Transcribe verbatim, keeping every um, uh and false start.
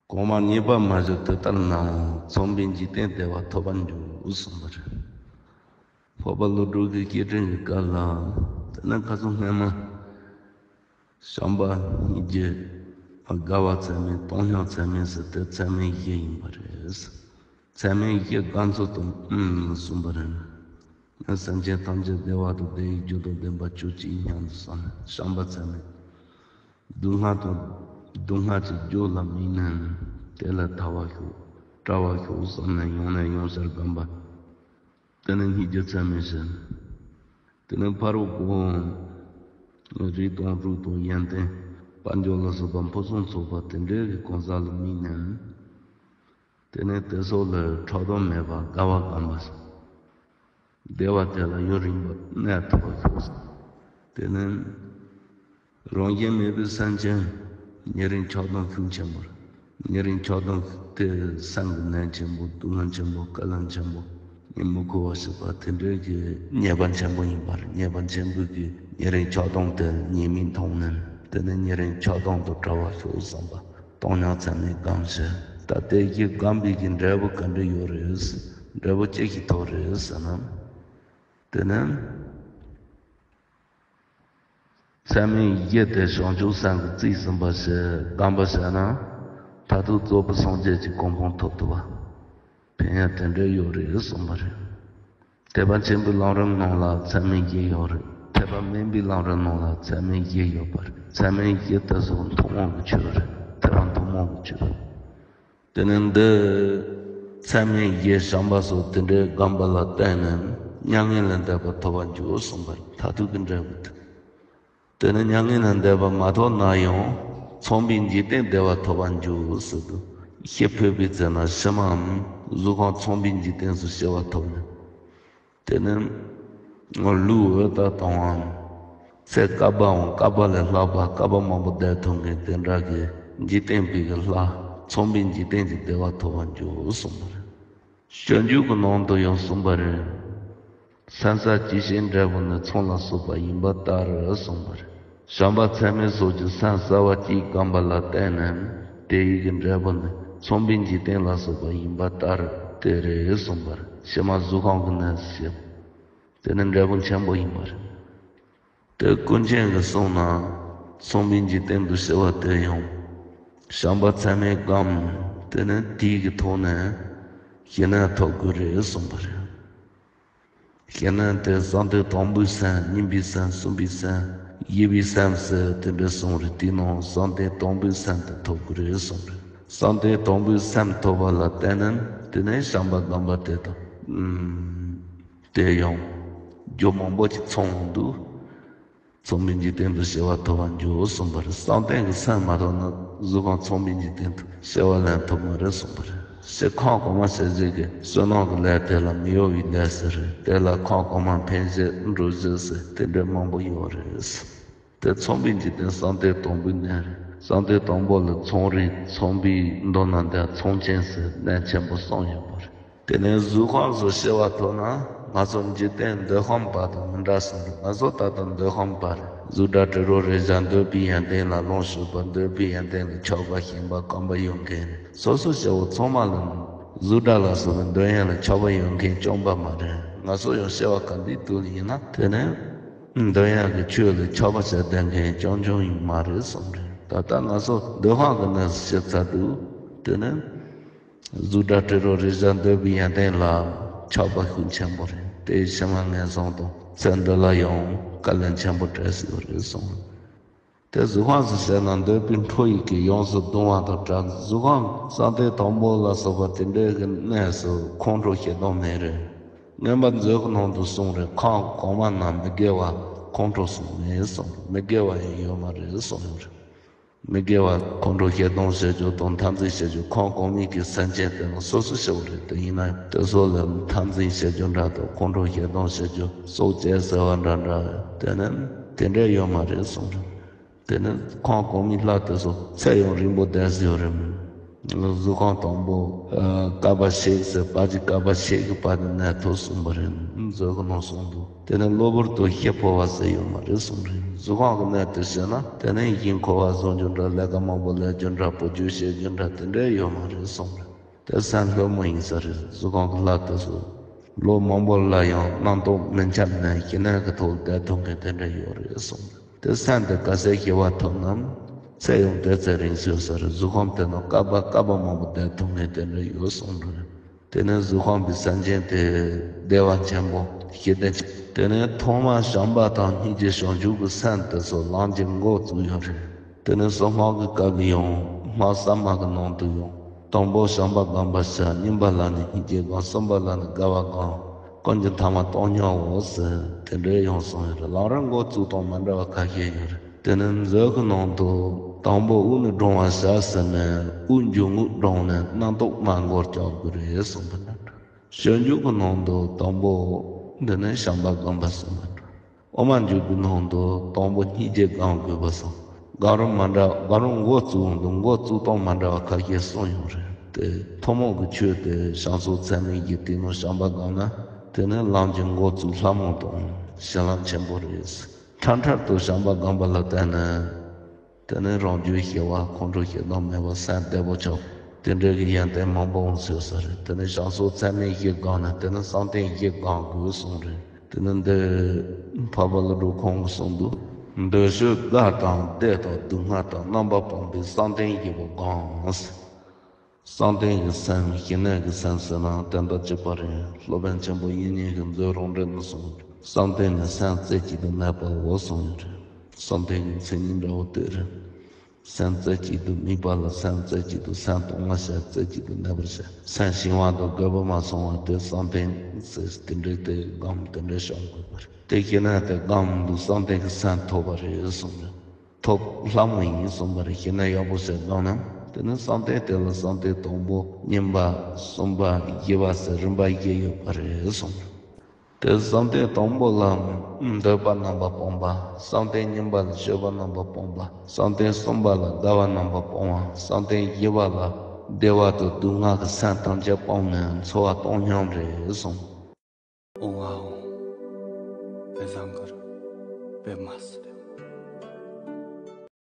གོང་མ་ཉེས་པ་མ་བྱས་དེ་ལྟར་ན། མཚུངས་པའི་འཇིག་རྟེན་བདེ་བ་ཐོབ་པར་འགྱུར་གསུངས་པ་རེད། འཕགས་པ་ཀླུ་སྒྲུབ་ཀྱི་བསྐྱེད་རིམ་གྱི་སྐབས་ལ། དེ་ནས་ཁ་སང་སྔས་མ་བྱམས་པ་སྙིང་རྗེ་དགའ་བ་ཚད་མེད་བཏང་སྙོམས་ཚད་མེད་ཟེར་དེ་ཚད་མེད་བཞི་ཡིན་པ་རེད། ཚད་མེད་བཞི་དགའ་ཚོར་དང་གསུངས་པ་རེད། སེམས་ཅན་ཐམས་ཅད་བདེ་བ་དང་བདེ་བའི་རྒྱུ་དང་ལྡན་པ་ཆོས་ཅན་སྙམ་དུ་བསམ་ནས་བྱམས་པ་ཚད་མེད། སྡུག་བསྔལ་དང་སྡུག་བསྔལ་གྱི་རྒྱུ་ལ་དམིགས་ནས་དེ་ལས་ཐར་བར་ཤོག་བྲལ་བར་ཤོག་བསམ་ནས་ཡང་ནས་ཡང་སར་སྒོམ་པ། དེ་ནས་སྙིང་རྗེ་ཚད་མེད་བཞི། དེ་ནས་ཕ་རོལ་ཕྱིན་རི་དང་རུ་དང་ཡོན་ཏན་དཔལ་འབྱོར་ལ་སོགས་པ་ཕུན་སུམ་ཚོགས་པ་དེ་འདྲའི་གི་གང་ཟག་ལ་དམིགས་ནས། དེ་ནས་དེ་སོགས་ལ་ཕྲག་དོག་མེད་པར་དགའ་བ་སྒོམ་པ། བདེ་བ་དེ་ལ་ཡུན་རིང་པོ་གནས་ཐུབ་པར་ཤོག་དེ་ནས་རང་བཞིན་མེད་པའི་སེམས་ཅན་ཉེ་རིང་ཆགས་སྡང་ཤུགས་ཆེན་པོ་རེད། ཉེ་རིང་ཆགས་སྡང་དེ་སེམས་ཀྱི་ནད་ཆེན་པོ་སྡུག་བསྔལ་ཆེན་པོ་རྐྱེན་ངན་ཆེན་པོ་ཉོན་མོངས་འཁོར་བ་ཞེས་པ་དེ་འདྲའི་གི་ཉེས་པ་ཆེན་པོ་ཡིན་པ་རེད། ཉེས་པ་ཆེན་པོ་གི་ཉེ་རིང་ཆགས་སྡང་དེ་ཉེས་དམིགས་མཐོང་ནས་དེ་ནས་ཉེ་རིང་ཆགས་སྡང་དུ་བྲལ་བར་ཤོག་བསམ་པ། བཏང་སྙོམས་ཚད་མེད་སྒོམ་ཞིང་། ད་དེ་བཞི་སྒོམ་པའི་གི་འབྲས་བུ་ག་འདྲ་ཡོད་རེད། འབྲས་བུ་ཅི་ཞིག་ཐོབ་རེད་ཟེར་ན། དེ་ནི་ཚད་མེད་བཞི་དེ་བྱང་ཆུབ་སེམས་ཀྱིས་རྩིས་ཟིན་པ་ཞིག་སྒོམ་པ་བྱས་ན། མཐར་ཐུག་རྫོགས་པའི་སངས་རྒྱས་ཀྱི་གོ་འཕང་ཐོབ་ཐུབ་པ། ཕན་ཡོན་དེ་འདྲ་ཡོད་རེད་གསུངས་པ་རེད། ཐེག་པ་ཆེན་པོའི་ལམ་རིམ་ནང་ལ་ཚད་མེད་བཞི་ཡོད་རེད། ཐེག་པ་དམན་པའི་ལམ་རིམ་ནང་ལ་ཚད་མེད་བཞི་ཡོད་པ་རེད། ཚད་མེད་བཞི་དེ་ཚོ་ཐུན་མོང་གི་ཆོས་རེད། ཐེག་པ་ཐུན་མོང་གི་ཆོས་རེད། དེ་ནས་འདི་ཚད་མེད་བཞི་བྱམས་པ་སོགས་དེ་འདྲའི་སྒོམ་པ་ལ་བརྟེན་ནས་མྱ་ངན་ལས་འདས་པ་ཐོབ་པར་འགྱུར་གསུངས་པ་རེད། མཐར་ཐུག་གི་འབྲས་བུ་དེ། དེ་ནི་མྱ་ངན་ལས་འདས་པ་མ་ཐོབ་ན་ཡང་མཚུངས་པའི་འཇིག་རྟེན་བདེ་བ་ཐོབ་པར་འགྱུར་ཟེར་དུས། ཤི་འཕོས་པའི་ཚེ་ན་ཕྱི་མའམ་གཟུགས་ཁམས་མཚུངས་པའི་འཇིག་རྟེན་སུ་སྐྱེ་བ་ཐོབ་ནས། དེ་ནི་ལུས་འོད་ལྟར་དྭངས་པའམ། ཚེ་བསྐལ་པའམ་བསྐལ་པ་ལས་ལྷག་པ་བསྐལ་པ་མང་པོ་བསྡད་ཐུབ་མཁན་དེ་འདྲ་གི་འཇིག་རྟེན་པའི་གི་ལྷ་མཚུངས་པའི་འཇིག་རྟེན་གྱི་བདེ་བ་ཐོབ་པར་འགྱུར་གསུངས་པ་རེད། སྤྱོད་འཇུག་གི་ནང་དུ་ཡང་གསུངས་པ་རེད། སེམས་གསལ་ཇི་ཞིག་འབྲས་བུ་ནི་མཚོན་ལ་སོགས་པ་ཡིན་པ་ལྟར་གསུངས་པ་རེད། བྱམས་པ་ཚད་མེད་སོགས་ཀྱི་སེམས་གསལ་བ་གཅིག་སྒོམ་པ་ལ་བརྟེན་ནས་དེ་ཡི་གི་འབྲས་བུ་ནི་མཚུངས་པའི་འཇིག་རྟེན་ལ་སོགས་པ་ཡིན་པ་ལྟར་དེ་རེད་གསུངས་པ་རེད། ཕྱི་མ་གཟུགས་ཁམས་ཀྱི་གནས་སུ་སྐྱེ། དེ་ནི་འབྲས་བུ་ཆེན་པོ་ཡིན་པ་རེད། དེ་ཀུན་མཁྱེན་གྱིས་གསུངས་ན། མཚུངས་པའི་འཇིག་རྟེན་དུ་སྐྱེ་བ་དེ་ཡང་བྱམས་པ་ཚད་མེད་སྒོམ། དེ་ནི་དེའི་གི་ཐོག་ནས་ཞི་གནས་ཐོབ་དགོས་རེད་གསུངས་པ་རེད། ཞི་གནས་དེ་བསམ་གཏན་དང་པོའི་སེམས། གཉིས་པའི་སེམས། གསུམ་པའི་སེམས། བཞི་པའི་སེམས་ཟེར་དེ་འདྲ་གསུངས་རེད། དེའི་ནང་བསམ་གཏན་དང་པོའི་སེམས་དེ་ཐོབ་དགོས་རེད་གསུངས་རེད། བསམ་གཏན་དང་པོའི་སེམས་ཐོབ་པ་ལ་བརྟེན་ནས་དེ་ནས་བྱམས་པ་སྒོམ་པ་དེ་དང་། ཨུམ། དེ་ཡང་རྒྱུ་མང་པོ་ཅིག་ཚང་འདུག་མཚུངས་པའི་འཇིག་རྟེན་དུ་སྐྱེ་བ་ཐོབ་པར་འགྱུར་གསུངས་པ་རེད། བསམ་གཏན་གྱི་སེམས་མ་ཐོབ་ན་གཟུགས་ཁམས་མཚུངས་པའི་འཇིག་རྟེན་དུ་སྐྱེ་བ་ལེན་ཐུབ་མ་རེད་གསུངས་པ་རེད། ཞེས་ཁམས་གོང་མ་ཞེས་བྱ་གི་བསོད་ནམས་ཀྱི་ལས་དེ་ལ་མི་གཡོ་བའི་ལས་ཟེར་རེད། དེ་ལ་ཁམས་གོང་མ་འཕེན་བྱེད་འགྲོ་བྱེད་ཟེར་དེ་འདྲ་མང་པོ་ཡོད་རེད། དེ་མཚུངས་པའི་འཇིག་རྟེན་བསམ་གཏན་དང་པོའི་གནས་རེད། བསམ་གཏན་དང་པོ་ལ་མཚུངས་རིག་མཚུངས་པའི་མདོ་ན་འདི་མཚུངས་ཆེན་ཟེར་གནས་ཆེན་པོ་གསུམ་ཡོད་པ་རེད། དེ་ནས་གཟུགས་ཁམས་སུ་སྐྱེ་བ་ཐོབ་ན་ང་ཚོ་འཇིག་རྟེན་འདོད་ཁམས་པ་དང་མི་འདྲ་གསུངས་རེད། ང་ཚོ་ད་ལྟ་འདོད་ཁམས་པ་རེད། གཟུགས་སྒྲ་དྲི་རོ་རེག་བྱ་འདོད་པའི་ཡོན་ཏན་ལ་ལོངས་སྤྱོད་པ། འདོད་པའི་ཡོན་ཏན་ལ་ཆགས་པ་ཞེན་པ་སྐོམ་པ་ཡོད་མཁན་རེད། སོ་སོ་སྐྱེ་བོ་ཚང་མ་ལ་གཟུགས་སྒྲ་ལ་སོགས་པའི་འདོད་ཡོན་ལ་ཆགས་པ་ཡོད་མཁན་བྱུང་པ་མ་རེད། ང་ཚོ་ཡང་སྐྱེ་བ་ག་འདིའི་དུས་ལ་ཡིན་ན་དེ་ནས་འདོད་ཡོན་གྱི་ཆོས་ལ་ཆགས་པ་བྱས་བསྡད་མཁན་རྐྱང་རྐྱང་ཡིན་མ་རེད་གསུངས་རེད། ད་ལྟ་ང་ཚོ་འདོད་ཁམས་ཀྱི་གནས་སུ་སྐྱེས་ཚར་དུས་དེ་ནས། གཟུགས་སྒྲ་དྲི་རོ་རེག་བྱ་འདོད་པའི་ཡོན་ཏན་ལ་ཆགས་པ་ཤུགས་ཆེན་པོ་རེད། དེ་ཕྱི་མ་ངན་སོང་དང་ཚེ་འདི་ལ་ཡང་དཀའ་ལས་ཆེན་པོ་འཕྲད་སྲིད་པ་རེད་གསུངས། དེ་གཟུགས་ཁམས་སུ་བྱས་ན་འདོད་པའི་འཕྲོ་ཡི་གེ་ཡོངས་སུ་གདུང་བ་དང་བྲལ། གཟུགས་ཁམས་བསམ་གཏན་དང་པོ་ལ་སོགས་པ་དེ་འདྲའི་གི་གནས་སུ་ཁོང་ཁྲོ་ཞེ་སྡང་མེད་རེད། མངོན་པ་མཛོད་ཀྱི་ནང་དུ་གསུངས་རེད། ཁམས་གོང་མ་ན་མི་དགེ་བ་ཁོང་ཁྲོ་གསུམ་མེད་གསུངས། མི་དགེ་བ་ཡང་ཡོད་མ་རེད་གསུངས་ཡོད་རེད། མི་དགེ་བ་ཁོང་ཁྲོ་ཞེ་སྡང་བྱེད་རྒྱུ་དང་འཐབ་འཛིང་བྱེད་རྒྱུ་ཁམས་གོང་མའི་གི་སེམས་ཅན་དེ་ལ་སོ་སོ་སྐྱེ་བོ་རེད། དེ་ཡིན་ན་དེ་ཚོ་ལ་འཐབ་འཛིང་བྱེད་རྒྱུ་འདྲ་དང་ཁོང་ཁྲོ་ཞེ་སྡང་བྱེད་རྒྱུ་སྲོག་བཅད་ཟེར་བ་འདྲ་འདྲ་དེ་ནི་དེ་འདྲ་ཡོད་མ་རེད་གསུངས་རེད། དེ་ནི་ཁམས་གོང་མའི་ལྷ་དེ་ཚོ་ཚེ་ཡང་རིང་པོ་བསྡད་སྲིད་ཡོད་རེད། གཟུགས་ཁམས་དང་པོ། ཨ། བསྐལ་པ་ཕྱེད་ཟེར། བར་གྱི་བསྐལ་པ་ཕྱེད་ཀྱི་བར་དུ་གནས་ཐུབ་གསུངས་པ་རེད། མཛོད་ཀྱི་ནང་གསུངས་འདུག་དེ་ནས་གློ་བུར་དུ་ཤི་འཕོ་བ་ཟེར་ཡོད་མ་རེད་གསུངས་རེད། གཟུགས་ཁམས་ཀྱི་གནས་དེ་བཤད་ན། དེ་ནས་ཡིད་འཁོར་བ་བཟོ་རྒྱུ་འདྲ། ལས་ཀ་མང་པོ་ལས་རྒྱུ་འདྲ། བུ་རྒྱུད་བཤད་རྒྱུ་འདྲ། དེ་འདྲ་ཡོད་མ་རེད་གསུངས་རེད། དེ་སེམས་ལྷོད་མོ་ཡིན་ས་རེད། གཟུགས་ཁམས་ཀྱི་ལྷ་དེ་ཚོ་ལོ་མང་པོ་ལ་ཡང་རྣམ་རྟོག་མི་འཁྱམས་ནས་ཞི་གནས་ཀྱི་ཐོག་བསྡད་ཐུབ་མཁན་དེ་འདྲ་ཡོད་རེད་གསུངས་རེད། དེ་སེམས་དེ་ག་ཚད་ཞི་བ་ཐོབ་ན་ཚེ་ཡང་དེ་ཚད་རིང་སོང་ས་རེད། གཟུགས་ཁམས་དེ་ནི་བསྐལ་པ་བསྐལ་པ་མང་པོ་བསྡད་ཐུབ་མཁན་དེ་འདྲ་ཡོད་གསུངས་རེད། དེ་ནས་གཟུགས་ཁམས་པའི་སེམས་ཅན་དེ་བདེ་བ་ཆེན་པོ་ཞི་བདེ་ཆེན། དེ་ནས་ཐོག་མར་བྱམས་པ་དང་སྙིང་རྗེ་བྱང་ཆུབ་ཀྱི་སེམས་དེ་ཚོ་ལམ་གྱི་འགོ་བཙུགས་ཡོད་རེད། དེ་ནས་གསང་སྔགས་ཀྱི་སྐབས་ལ་ཡང་སྔགས་གསར་མ་གི་ནང་དུ་ཡང་དང་པོ་བྱམས་པ་སྒོམ་པར་བྱ། གཉིས་པ་ལ་ནི་སྙིང་རྗེ་སྒོམ། གསུམ་པ་ལ་ནི་དགའ་བ་སྒོམ། ཀུན་གྱི་མཐའ་མ་སྟོང་ཉིད་འོ་ཟེར། དེ་འདྲའི་ཡང་གསུངས་ཡོད་རེད། ལམ་རིམ་འགོ་བཙུགས་སྟངས་མི་འདྲ་བ་ཁ་ཤས་ཡོད་རེད། དེ་ནས་མཛོད་ཀྱི་ནང་དུ་དང་པོ་དབུགས་ནི་དྲང་བར་བྱ་ཟེར་ནས། དབུགས་འབྱུང་རྔུབ་དྲངས་ནས་རྣམ་རྟོག་མར་འགོ་རྐྱབ་དགོས་རེད་གསུངས་པ་འདྲ། སྤྱོད་འཇུག་གི་ནང་དུ་དང་པོ་འདི་ནི་བྱམས་པ་སྒོམ་པ་གསུངས་པ་འདྲ། དབུ་མ་འཇུག་གི་ནང་དུ་དང་པོ་སྙིང་རྗེ་སྒོམ་དགོས་པ་གསུངས། སྒོམ་རིམ་མ་འདྲ། སྒོམ་རིམ་འགོ་བཙུགས་འོང་དུས་འགོ་བཙུགས་སྟངས་མ་འདྲ་བ་ཁ་ཤས་གསུངས་ཡོད་རེད། དེ་ཐུན་མོང་གི་ཆོས་དེ་བྱང་ཕྱོགས་ཚད་མེད་བཞི་དེའི་ནང་བྱམས་པ་སྒོམ་ན། དེ་ནི་ལམ་གྱི་འགོ་བཙུགས་ལྷ་མོ་དང་བྱིན་རླབས་ཆེན་པོ་རེད། ཕྲན་ཕྲན་དུ་བྱམས་པ་སྒོམ་པ་ལ་བརྟེན་ནས། དེ་ནས་རང་རྒྱུད་ཞི་བ། ཁོང་ཁྲོ་ཞེ་སྡང་མེད་པ། སེམས་བདེ་པོ་ཆགས། དེ་འདྲ་གི་ཡོན་ཏན་མང་པོ་འོང་སྲིད་ས་རེད། དེ་ནས་བྱང་ཕྱོགས་ཚད་མེད་བཞི་སྒོམ་ན། དེ་ནས་བསམ་གཏན་བཞི་སྒོམ་དགོས་གསུངས་རེད། དེ་ནས་འདི་འཕགས་པ་ཀླུ་སྒྲུབ་ཁོང་གིས་གསུངས་འདུག་འདོད་ཆགས་དགའ་དང་བདེ་དང་སྡུག་བསྔལ་དང་རྣམ་པར་སྤངས་པའི་བསམ་གཏན་བཞི་པོ་སྒོམ། བསམ་གཏན་གྱི་སེམས། ཞི་གནས་ཀྱི་སེམས་ཟེར་ན་དེ་འདྲ་གཅིག་པ་རེད། སློབ་དཔོན་ཆེན་པོ་དབྱིག་གཉེན་གྱིས་མཛོད་རང་འགྲེལ་ནང་གསུངས། བསམ་གཏན་ནི་སེམས་རྩེ་གཅིག་ཏུ་གནས་པའོ་གསུངས་ཡོད་རེད། བསམ་གཏན་གྱི་མཚན་ཉིད་འདྲ་བོ་དེ་རེད། སེམས་རྩེ་གཅིག་ཏུ། དམིགས་པ་ལ་སེམས་རྩེ་གཅིག་ཏུ། སེམས་སྟོང་པ་ཞིག་རྩེ་གཅིག་ཏུ་གནས་པར་བྱ། སེམས་ཞི་བ་དང་རྒོད་པོ་མ་སོང་བ་དེ་བསམ་གཏན་ཟེར། དེ་འདྲའི་དེ་སྒོམ་དེ་འདྲའི་བྱུང་དགོས་པ་རེད། དེ་ཞི་གནས་དེ་སྒོམ་དུས་བསམ་གཏན་གྱི་སེམས་ཐོབ་པ་རེད་གསུངས་རེད། ཐོབ་ལྷ་མོ་ཡིན་གསུངས་པ་རེད། ཞི་གནས་ཡག་པོ་ཞིག་སྒོམ་ན། དེ་ནི་བསམ་གཏན་དེ་ལ་བསམ་གཏན་དང་པོ། གཉིས་པ། གསུམ་པ། བཞི་པ་ཟེར་རིམ་པ་བཞི་ཡོད་པ་རེད་གསུངས། དེ་བསམ་གཏན་དང་པོ་ལ་འདོད་པ་རྣམ་པར་སྤངས་པ། བསམ་གཏན་གཉིས་པ་ལ་སྤྱོད་པ་རྣམ་པར་སྤངས་པ། བསམ་གཏན་གསུམ་པ་ལ་དགའ་བ་རྣམ་པར་སྤངས་པ། བསམ་གཏན་བཞི་པ་ལ་བདེ་བ་དང་སྡུག་བསྔལ་གྱི་སེམས་ཐམས་ཅད་སྤངས་ནས་འཚོ་བ་སྟོང་སྙོམས་རེད་གསུངས། ཨོང་ཨ་ཨོང་། པད་བཟང་གུ་རུ། པདྨ་སིདྡྷི།